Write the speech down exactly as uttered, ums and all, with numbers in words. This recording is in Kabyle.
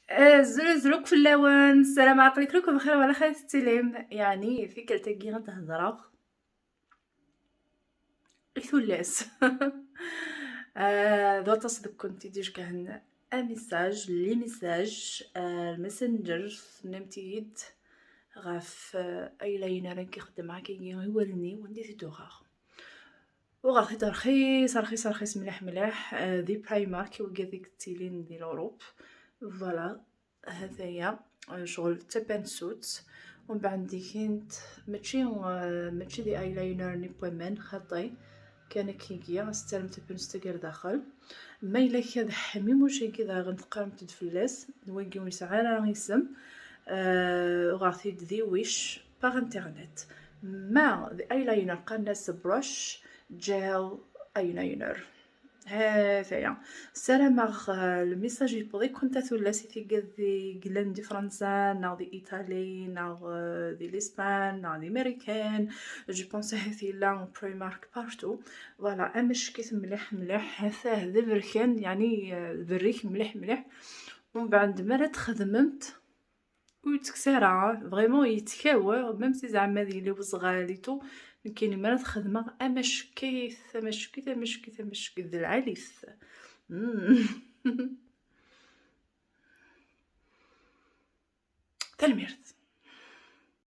Azul azul akk fell-awen, ssarameɣ aql-iken akk bxir, wala xir tettilim. Yeɛni tikkelt-agi ad d-hedreɣ i tullas. Ah, d waṭas deg-kent i d-ijegɛen amessage, les messages, ah, le messenger, tennamt-iyi-d ɣef, ah, eyeliner-agi xeddmeɣ akkagi i wallen-iw, anda i t-id-uɣeɣ? Uɣeɣ-t-id rxis, rxis, rxis mliḥ, mliḥ, ah, di Primark, i wigad i yettilin di l'Europe. Voilà, ha-t-aya, ah, ccɣel d tapansut. Umbeɛd dikint, mačči, ah, mačči d eyeliner-nni n waman, xaṭi. Kan akkagi, as-tettarem tapansut-agi ar daxel. Ma yella kra d ḥmimuc-agi daɣen teqqaremt-d fell-as, d wagi ur yesɛi ara isem. Ah, uɣeɣ-t-id di Wish, par internet. Ma d eyeliner, qqaren-as brush gel eyeliner. Ha-t-aya. Ssarameɣ, ah, le message yewweḍ-ikent a tullas, i tigad i yellan di Fransa, neɣ di Italie, neɣ, ah, di l'Espagne, neɣ di Marikan. Je pense ahat yella Primark partout. Voilà, amack-it mliḥ, mliḥ. Ha-t-ah d aberkan, yeɛni, ah, berrik mliḥ, mliḥ. Umbeɛd mi ara txedmemt, ur yettekkes ara, vraiment yettkaw, même si zeɛma ad yili wezɣal et tout, nekkini mi ara t-xedmeɣ amack-it, amack-it, amack-it, amack-it, d lɛali-t. Mm. Tanemmirt.